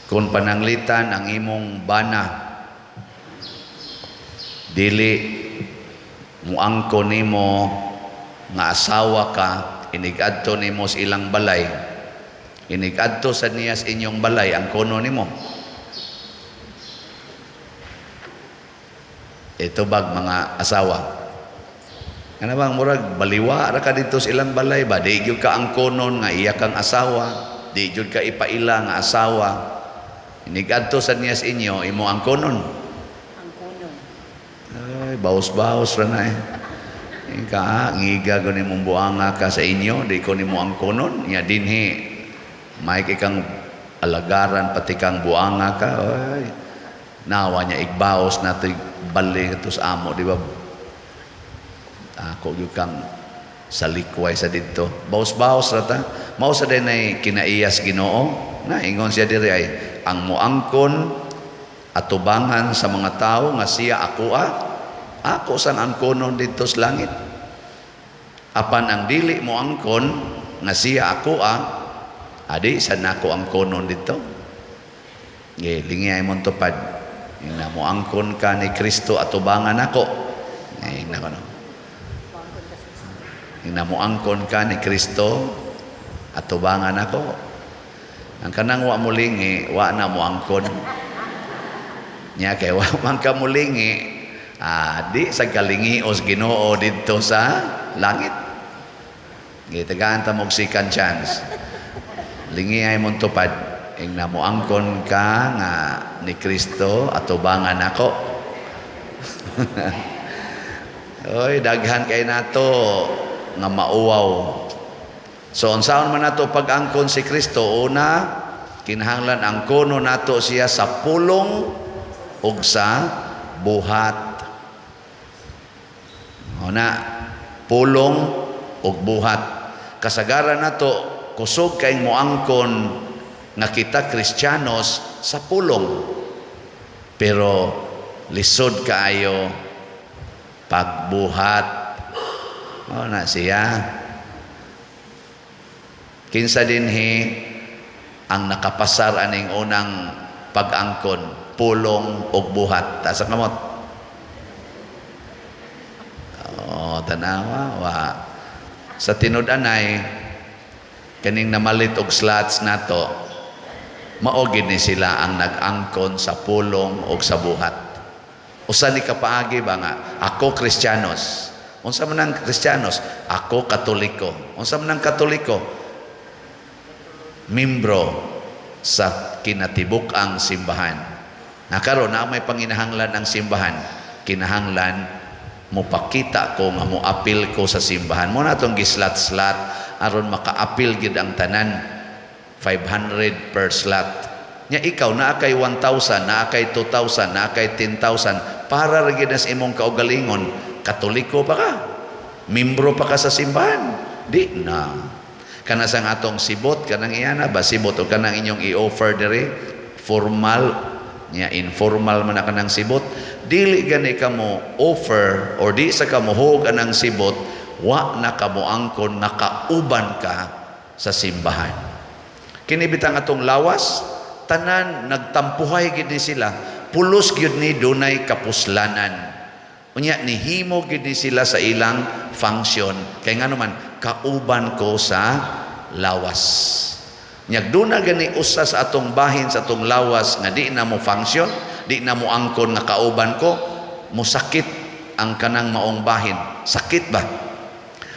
Kung pananglitan ang imong bana dili muangko nimo nga asawa ka, inigadto nimo sa ilang balay, inigadto sa niya sa inyong balay, ang kono nimo. Ito bag mga asawa. Kana bang murag baliwa ra ka didto sa ilang balay ba? Di gyud ka angkonon nga iya kang asawa, di gyud ka ipaila nga asawa. Inigadto sa niya sa inyo, imo angkonon. Ang kunon. Ay, baos-baos ra na eh. Ika, ngiga ko nimong buanga ka sa inyo, di ko nimo angkonon. Nya dinhi, may kang alagaran pati kang buanga ka. Ay, nawa niya igbaos na ito bali ito sa amo, di ba? Ako gyud kang salikway sa didto. Baos-baos ra ta. Mao sa din ay kinaiyas Ginoo. Na ingon siya diri ay ang muangkon atubangan sa mga tao nga siya ako ah. Ako sang angkonon didto sa langit. Apan ang dili mo angkon nga siya ako ah, adi sa nako angkonon didto. Ge lingi ay mong tupad. Ing na mo angkon ka ni Kristo atubangan ako. Ing na kono. Muangkon ka sa Ing na mo angkon ka ni Kristo atubangan ako. Ang kanang wa mulingi, wa na mo angkon. Nya kay wa man ka mulingi, di sa kalingios Ginoo didto sa langit. Gitagaan ta mo og second chance. Lingi ay mong tupad. Ing na mo angkon ka nga ni Kristo atubangan ako. Oy, daghan kay nato nga mauwaw. So unsaon man nato pag-angkon si Kristo? Una, kinahanglan angkono nato siya sa pulong ug sa buhat. Una, pulong ug buhat. Kasagaran nato kusog kay moangkon nga kita Kristiyanos sa pulong. Pero lisod kaayo pagbuhat. O na siya. Kinsa dinhi ang nakapasar aning unang pag-angkon, pulong ug buhat? Taas ang kamot. Oh, tanawa wa. Sa tinud-anay kaning namalit og slots nato, mao gid ni sila ang nag-angkon sa pulong ug sa buhat. Usa ni kapaagi ba nga ako Kristiyanos. Unsa man ang Kristiyanos? Ako Katoliko. Unsa man ang Katoliko? Membro sa kinatibuk-ang simbahan. Nga karon na may panginahanglan ang simbahan, kinahanglan mopakita ko nga moapil ko sa simbahan. Mo na atong gislat-slat aron makaapil gid ang tanan, 500 per slot. Nya ikaw naa kay 1,000, naa kay 2,000, naa kay 10,000, para ra gid na sa imong kaugalingon, Katoliko pa ka. Membro pa ka sa simbahan. Di na. Kana sang atong sibot, kanang iyana ba sibot o kanang inyong i-offer diri, formal nya informal man na kanang sibot, dili gani ka mo offer or di sa ka mohog anang sibot, wa na ka moangkon nga kauban ka sa simbahan. Kini bitang atong lawas, tanan nagtampuhay gid ni sila, pulos gyud ni dunay kapuslanan. Unya nihimo gid ni sila sa ilang function kay ngano man kauban ko sa lawas. Nyag duna gani usa sa atong bahin sa atong lawas nga di na mo function, di na mo angkon nga kauban ko, mosakit ang kanang maong bahin. Sakit ba?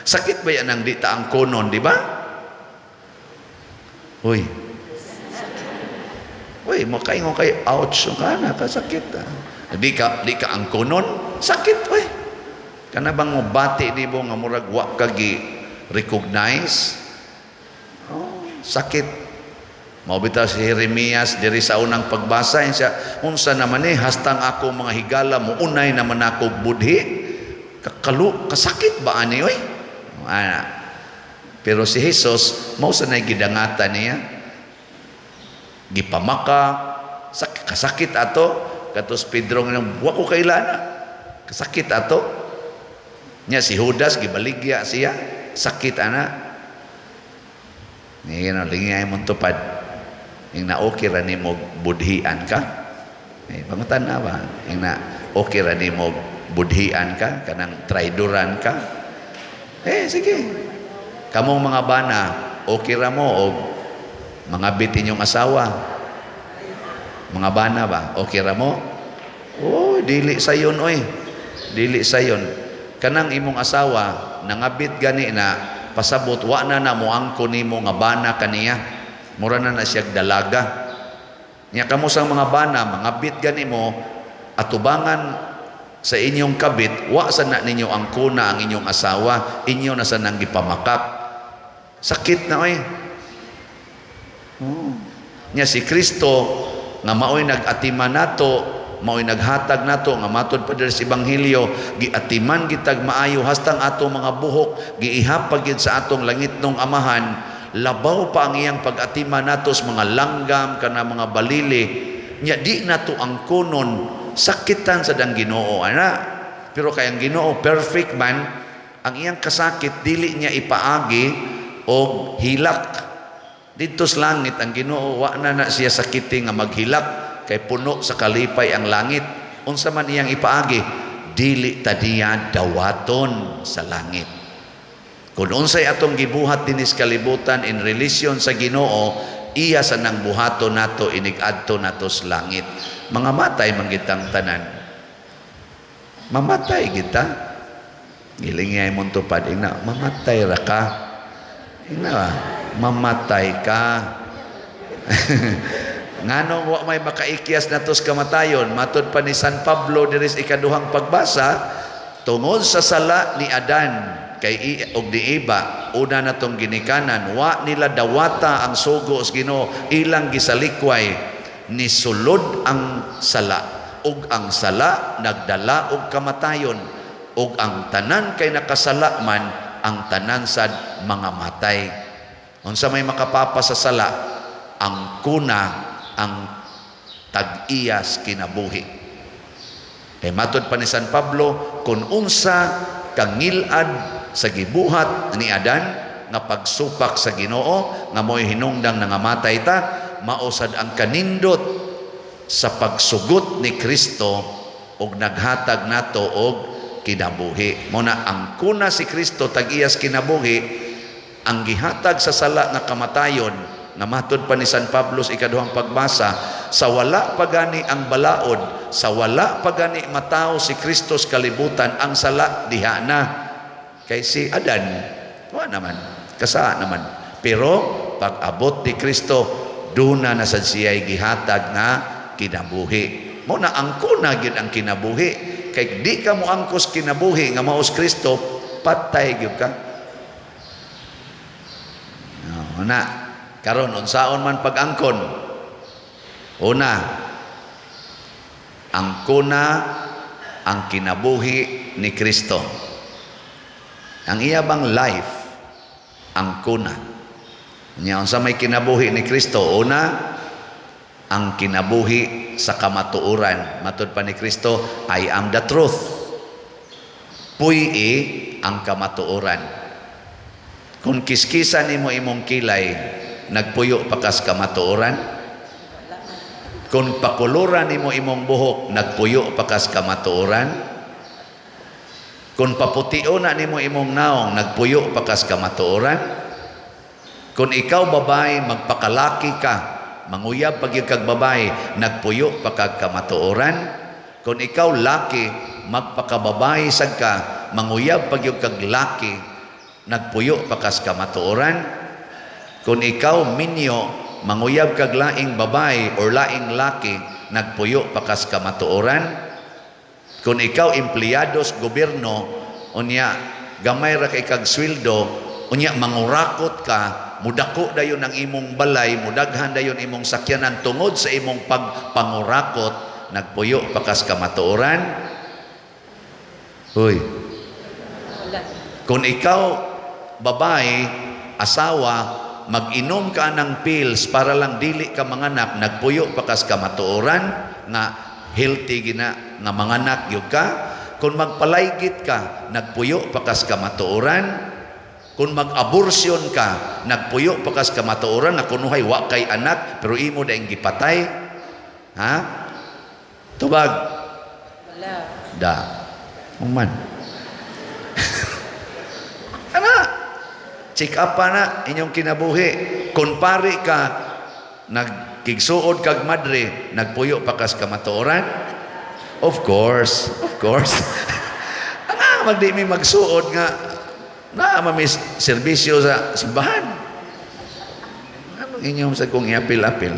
Sakit ba yan ang di ta angkonon, di ba? Uy. Uy, makaingon kay ouch ka na kasakit. Ah. Di ka angkonon, sakit uy. Kana bang mobati nimo nga murag wa ka gi recognize? Oh, sakit. Mao bitaw si Jeremias diri sa unang pagbasa siya, unsa naman ni hastang ako mga higala muunay naman ako budhi. Kakalu kasakit ba ani oy? Ana. Pero si Jesus mao sa nay gidangatan niya. Gipamaka kasakit ato katos Pedro nga wa ko kailana. Kasakit ato. Nya si Judas gibaligya siya, sakit ana. Ngino lingi ay mong tupad. Ingna, okay ra nimo budhian ka? Eh, pangutan na ba? Ingna, okay ra nimo budhian ka, kanang traidoran ka? Eh, sige. Kamong mga bana, okay ra mo og mangabit inyong asawa? Mga bana ba? Okay ra mo? Oh, dili sayon oy. Dili sayon. Kanang imong asawa nangabit gani na, pasabot wa na na moangko nimo nga bana kaniya. Mura na na siya dalaga. Nya kamo sa mga bana, mangabit gani mo, atubangan sa inyong kabit, wa sa na ninyo ang kuna ang inyong asawa, inyo na sa nang gipamakak. Sakit na oy. Oh. Nya si Kristo nga maoy nag-atiman nato, maoy naghatag nato nga matod pa diri sa Ebanghelyo, giatiman gitag maayo hastang atong mga buhok giihapag gid sa atong langitnong Amahan. Labaw pa ang iyang pag-atiman nato sa mga langgam kana mga balili. Nya di nato ang kunon, sakitan sa dang Ginoo ana. Pero kay ang Ginoo perfect man, ang iyang kasakit dili niya ipaagi og hilak. Didto sa langit ang Ginoo wa na na siya sakiti nga maghilak kay puno sa kalipay ang langit. Unsa man iyang ipaagi, dili ta niya dawaton sa langit. Kung unsay atong gibuhat dinis kalibutan in relation sa Ginoo, iya sa nang buhaton nato inig-adto nato sa langit. Mga matay man gitang tanan. Mamatay kita. Giling nga imong tupad, ingna, mamatay ra ka. Ingna ba? Mamatay ka. Nganong wa may makaikyas nato sa kamatayon? Matod pa ni San Pablo diri sa ikaduhang pagbasa, tungod sa sala ni Adan kay og ni Eva, una natong ginikanan, wa nila dawata ang sugo sa Ginoo, ilang gisalikway, nisulod ang sala, ug ang sala nagdala og kamatayon, ug ang tanan kay nakasala man, ang tanan sad mga matay. Unsa may makapapa sa sala? Ang kuna ang tag-iyas kinabuhi. Kay matod pa ni San Pablo, kung unsa kangilad sa gibuhat ni Adan nga pagsupak sa Ginoo nga mo'y hinungdang nangamatay ta, mausad ang kanindot sa pagsugot ni Kristo og naghatag nato og kinabuhi. Mo na ang kuna si Kristo tag-iyas kinabuhi, ang gihatag sa sala nga kamatayon, nga matod pa ni San Pablo sa ikaduhang pagbasa, sa wala pa gani ang balaod, sa wala pa gani matawo si Kristo sa kalibutan, ang sala diha na. Kay si Adan, wa naman, kasaa naman. Pero pag abot ni Kristo, duna na sad siya'y gihatag nga kinabuhi. Mo na ang kuna gyud ang kinabuhi. Kay di ka mo angkos kinabuhi nga maos Kristo, patay gyud ka. No, na karon, unsaon man pag-angkon? Una, ang kuna ang kinabuhi ni Kristo. Ang iya bang life ang kuna. Nya unsa may kinabuhi ni Kristo? Una, ang kinabuhi sa kamatuoran. Matod pa ni Kristo, "I am the truth." Puy-i ang kamatuoran. Kung kiskisan nimo imong kilay, nagpuyo pa kas kamatuoran? Kung pakuluran nimo imong buhok, nagpuyo pa kas kamatuoran? Kung paputio na nimo imong naong, nagpuyo pa kas kamatuoran? Kung ikaw babae, magpakalaki ka, manguyab pag kag babae, nagpuyo pa kag kamatuoran? Kung ikaw laki, magpakababae sad ka, manguyab pag kag laki, nagpuyo pa kas kamatuoran? Kung ikaw minyo, manguyab kag laing babae or laing laki, nagpuyo pa kas kamatuoran? Kung ikaw empleyado sa gobyerno, unya gamay ra kay kag sweldo, unya mangurakot ka, mudako dayon ang imong balay, mudaghan dayon imong sakyanan tungod sa imong pagpangurakot, nagpuyo pa kas kamatuoran? Uy, Wala. kung ikaw babae, asawa, mag-inom ka ng pills para lang dili ka manganak, nagpuyo pa kas kamatuoran nga healthy gina nga manganak gyud ka? Kung magpalaygit ka, nagpuyo pa kas kamatuoran? Kung mag-abortion ka, nagpuyo pa kas kamatuoran nga kunuhay wa kay anak pero imo daing gipatay? Ha? Tubag. Wala. Da. Uman. Ana, check up pa na inyong kinabuhi. Kung pari ka, nagkigsuod kag madre, nagpuyo pa kas kamatuoran? Of course, of course. Ana, magdi mi magsuod nga naa mami serbisyo sa simbahan. Anong inyong sa kong iapil-apil?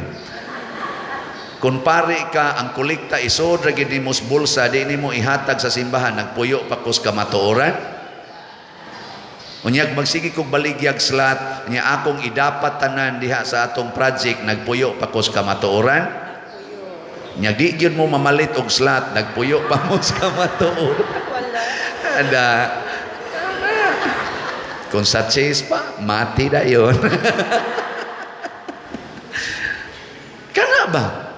Kung pari ka, ang kolekta isod ra gid nimo sa bulsa, di nimo ihatag sa simbahan, nagpuyo pa kus kamatuoran? Unyag magsige kog baligyag slot, nya akong idapat tanan diha sa atong project, nagpuyo pa kus kamatuoran? Nagpuyo. Nya di gyud mo mamalit og slot, nagpuyo pa mo sa kamatuoran? Wala. Ada. Kung sa Chase pa, mati na yun. Kana ba?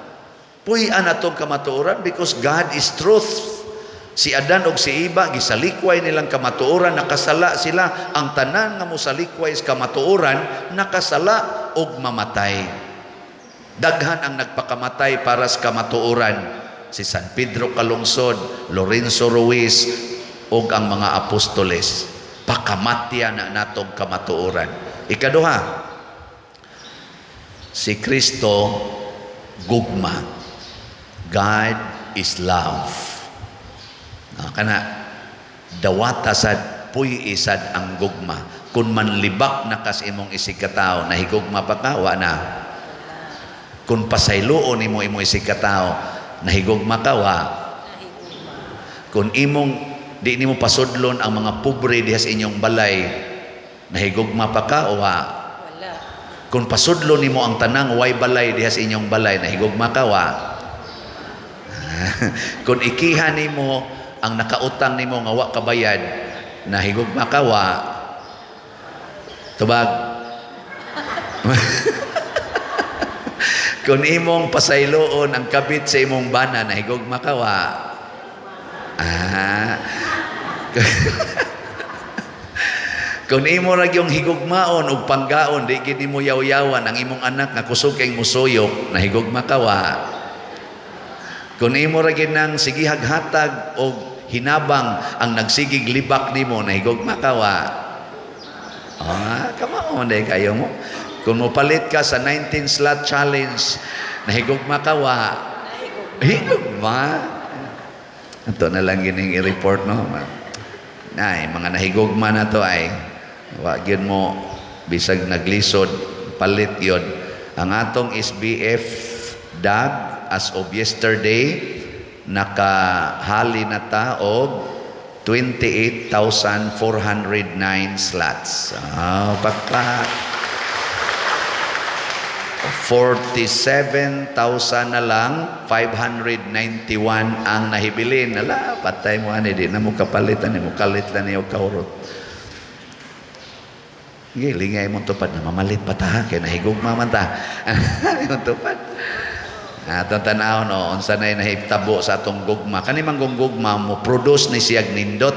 Puy-an atong kamatuoran because God is truth. Si Adan og si Eva gisalikway nilang kamatuoran, nakasala sila. Ang tanan nga mosalikway sa kamatuoran, nakasala og mamatay. Daghan ang nagpakamatay para sa kamatuoran. Si San Pedro Calungsod, Lorenzo Ruiz ug ang mga apostoles. Pakamatya na natong kamatuoran. Ikaduha, si Kristo gugma. God is love. Ah, kana dawata sad, puy sad ang gugma. Kung manlibak na kas imong isigkatao, nahigugma pa ka? Wa na. Kung pasayloon nimo imong isigkatao, nahigugma ka? Wa. Nahigugma. Kung imong di nimo pasudlon ang mga pobre diha sa inyong balay, nahigugma pa ka o wa? Wala. Kung pasudlon nimo ang tanang way balay diha sa inyong balay, nahigugma ka? Wa. Kung ikiha nimo ang nakautang nimo nga wa kabayad, nahigugma ka? Wa. Tubag. Kung imong pasayloon ang kabit sa imong bana, nahigugma ka? Wa. Kung imo ra gyung higugmaon og panggaon, di gid nimo yaw-yawan ang imong anak nga kusog kay musuyok, nahigugma ka? Wa. Kung imo ra gyud nang sigihag hatag og hinabang ang nagsigig libak nimo, nahigugma ka? Wa. Kamao man kayo mo. Kung mopalit ka sa 19 slot challenge, nahigugma ka? Wa. Nahigugma. Higugma. Ito na lang gining i-report, no. Nay, mga nahigugma na to ay wa gyud mo bisag naglisod palit yun. Ang atong SBF DAG as of yesterday nakahali na ta og 28,409 slots. Pagka 47,000 na lang, 591 ang nahibilin. Ala, patay mo ani, di na mo kapalit ani, mo kalit lang niyo kaurot. Sige, lingay mong tupad na mamalit pa ta, kay nahigugma man ta. Imong tupad. Atong tanaw, no, unsa nay nahitabo sa atong gugma. Kani man gugma mo produce ni siyag nindot.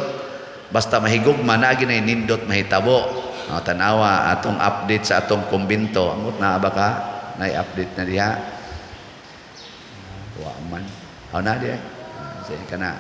Basta mahigugma na ginay nindot mahitabo. No, tanawa atong update sa atong kumbinto. Amot na ba ka? Nay-update na diha. Wa man. Aw na diha. Sige ka na.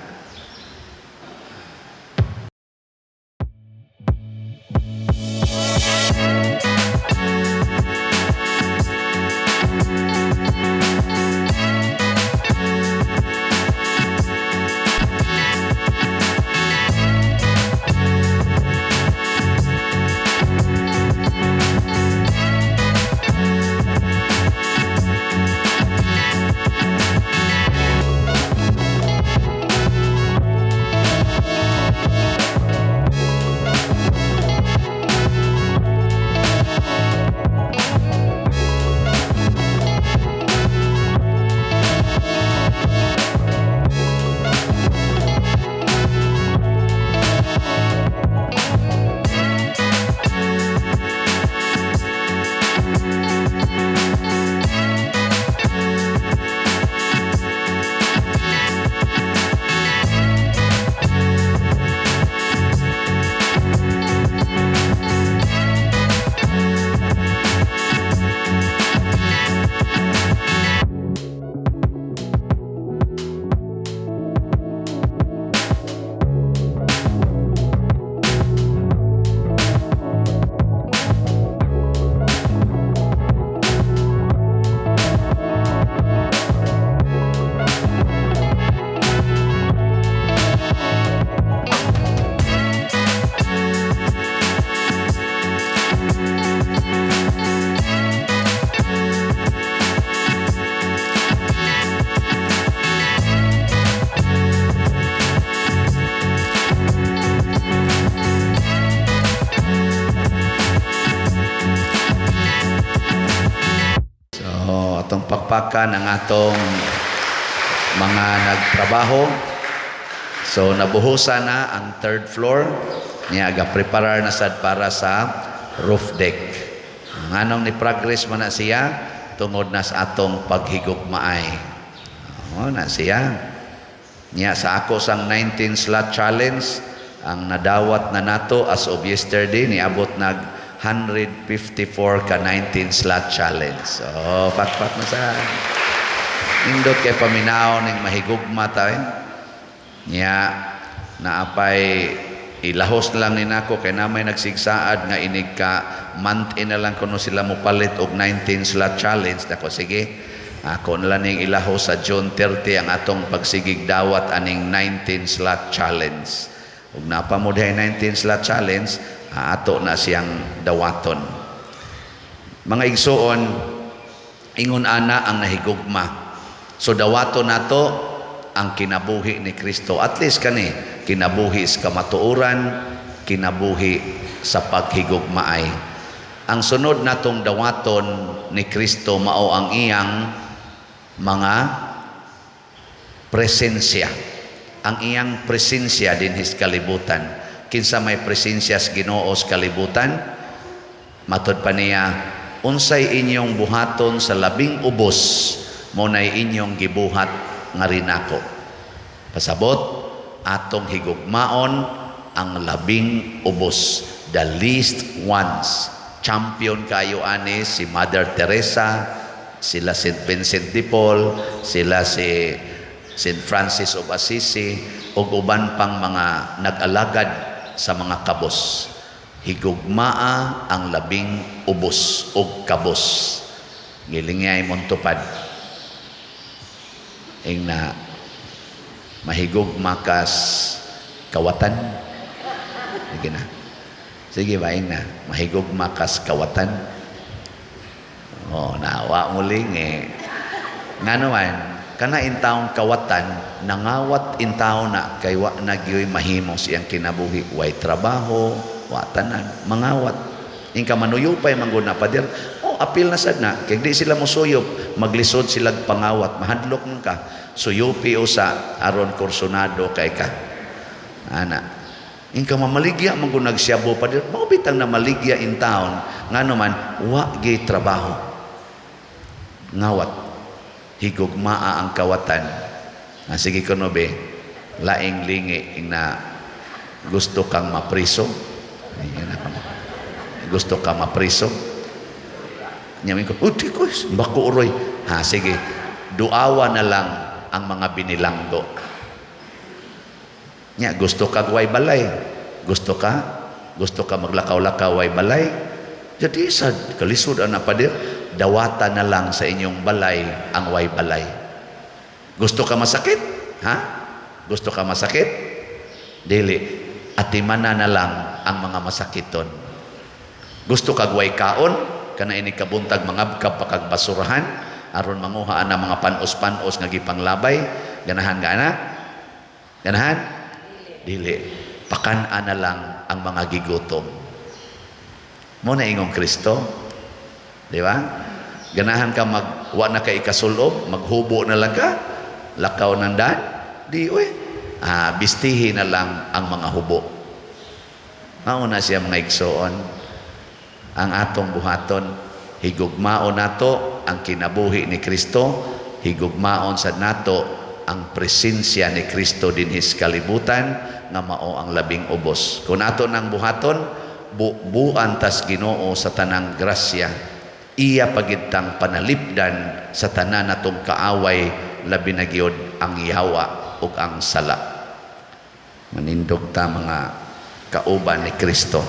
Oh, atong pakpakan ang atong mga nagtrabaho. So nabuhusan na ang third floor niya, ga preparar na sad para sa roof deck. Nganong ni progress man na siya? Tungod na sa atong paghigugmaay. Oh, na siya. Niya sa ako sang 19 slot challenge, ang nadawat na nato as of yesterday, niabot nag 154 ka 19 slot challenge. So, pakpak na sa nindot kay paminaw ning mahigugma ta eh. Niya naapay ilahos lang ni nako kay na may nagsigsaad nga inig ka month in na lang kuno sila mopalit og 19 slot challenge nako. Sige, ako na lang ning ilahos sa June 30 ang atong pagsigig dawat aning 19 slot challenge. Ug napa mo dihay 19 slot challenge, ato na siyang dawaton. Mga igsuon, ingon ana ang nahigugma. So dawaton nato ang kinabuhi ni Kristo. At least kani, kinabuhi sa kamatuoran, kinabuhi sa paghigugmaay. Ang sunod natong dawaton ni Kristo mao ang iyang mga presensya. Ang iyang presensya dinhi sa kalibutan. Kinsa may presensya sa Ginoo sa kalibutan? Matod pa niya, "Unsay inyong buhaton sa labing ubos, mao nay inyong gibuhat ngari nako." Pasabot, atong higugmaon ang labing ubos, the least ones. Champion kayo ani si Mother Teresa, sila St. Vincent de Paul, sila si St. Francis of Assisi, ug uban pang mga nag-alagad sa mga kabos. Higugmaa ang labing ubos ug kabos. Gilingay montupad. Ingna, mahigugma kas kawatan. Sige na. Sige ba, ingna, mahigugma kas kawatan. Oh, nawa muling eh. Nga naman, kana intawong kawatan, nangawat intaw na kay wa na gyoy mahimo siyang kinabuhi. Way trabaho, wa tanan, mangawat. Ingka manuyupay man gud na, pader. Oh, apil na sad na. Kay di sila mosuyop, maglisod sila pangawat, mahadlok man ka. Suyupi usa aron kursunado kay ka. Ana. Ingka mamaligya man gud nagsyabo, pader. Mao bitang na maligya in town, ngano man wa gyud trabaho. Ngawat. Higugmaa ang kawatan. Ah, sige kuno be, laing lingi na gusto kang mapriso. Ayan ako. Gusto ka mapriso? Nyamin ko, "Oh, di ko, bako uroy." Ha, sige. Duawa na lang ang mga binilanggo. Nya, gusto ka way balay? Gusto ka? Gusto ka maglakaw-lakaw way balay? Jadi sa kalisod ana, pader, dawata na lang sa inyong balay ang way balay. Gusto ka masakit? Ha? Gusto ka masakit? Dili. Atimana na lang ang mga masakiton. Gusto kag way kaon? Kana ini kabuntag mangabkab pa kag basurahan aron manguha ana mga panos-panos nga gipanglabay. Ganahan ka ana? Ganahan? Dili. Pakan-a na lang ang mga gigutom. Mao na ingong Kristo, di ba? Ganahan ka mag wa na kay ikasulob, maghubo na lang ka, lakaw ng daan? Di uy. Ah, bistihi na lang ang mga hubo. Mao na siya, mga igsoon. Ang atong buhaton, higugmaon nato ang kinabuhi ni Kristo, higugmaon sa nato ang presensya ni Kristo dinhi sa kalibutan nga mao ang labing ubos. Kung ato nang buhaton, bubuan tas Ginoo sa tanang grasya. Iya pagitang panalipdan sa tanan natong kaaway, labi na gyud ang yawa ug ang sala. Manindog ta, mga kauban ni Kristo.